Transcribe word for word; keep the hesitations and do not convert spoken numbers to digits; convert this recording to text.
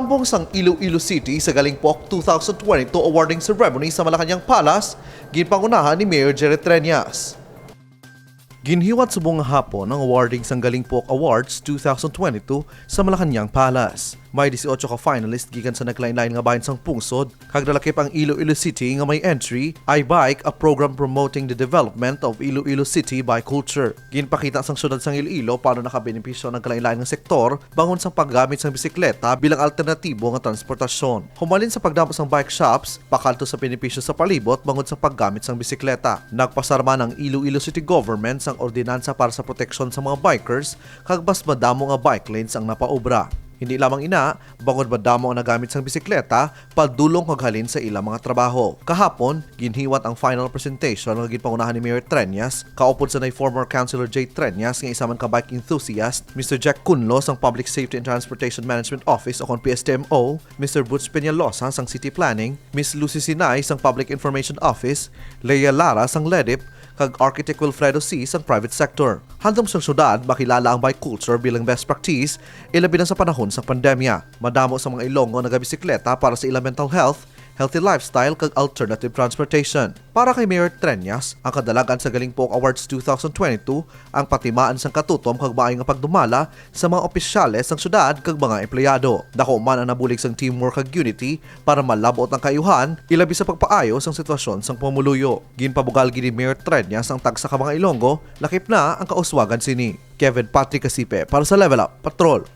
Subong sang Iloilo City sa Galingpok two thousand twenty-two awarding ceremony sa Malacañang Palace, ginpangunahan ni Mayor Jerry Treñas. Ginhiwat subong nga hapon ang awarding sang Galingpok Awards two thousand twenty-two sa Malacañang Palace. May dieciocho ka finalist gikan sa naglain-lain nga bahin sang pungsod, kag nalakip ang Iloilo City nga may entry, I Bike, a program promoting the development of Iloilo City by culture. Ginpakita sang siyudad sang Iloilo paano nakabenepisyo ang naglain-lain nga sektor bangon sang paggamit sang bisikleta bilang alternatibo nga transportasyon. Humalin sa pagdamo sang bike shops, pakadto sa benepisyo sa palibot bangod sa paggamit sang bisikleta. Nagpasar man ang Iloilo City Government sang ordinansa para sa proteksyon sa mga bikers, kag mas madamo nga bike lanes ang napaobra. Hindi lamang ina, bangod madamo ang nagamit sang bisikleta, padulong kag halin sa ilang mga trabaho. Kahapon, ginhiwat ang final presentation nga ginpangunahan ni Mayor Treñas, kaupod sa nay former Councilor Jay Treñas nga isa man ka bike enthusiast, Mister Jack Cunlo sang Public Safety and Transportation Management Office o kon P S T M O, Mister Butch Peñalosa sang City Planning, Miss Lucy Sinay sang Public Information Office, Leia Lara sang LEDIP, kag Architect Wilfredo C sang private sector. Handom sang syudad, makilala ang bike culture bilang best practice, ilabi na sa panahon sang pandemya. Madamo sa mga Ilonggo nagabisikleta para sa ila mental health, healthy lifestyle, kag alternative transportation. Para kay Mayor Treñas, ang kadalagan sa Galingpok Awards two thousand twenty-two ang patimaan sang katutom kag maayo nga pagdumala sa mga opisyales sang syudad kag mga empleyado. Dako man ang nabulig sang teamwork kag unity para malab-ot ang kaayuhan, ilabi sa pagpaayo sang sitwasyon sang pumuluyo. Ginpabugal gid ni Mayor Treñas ang tagsa ka mga Ilonggo, lakip na ang kauswagan sini. Kevin Patrick Casipe para sa Level Up Patrol.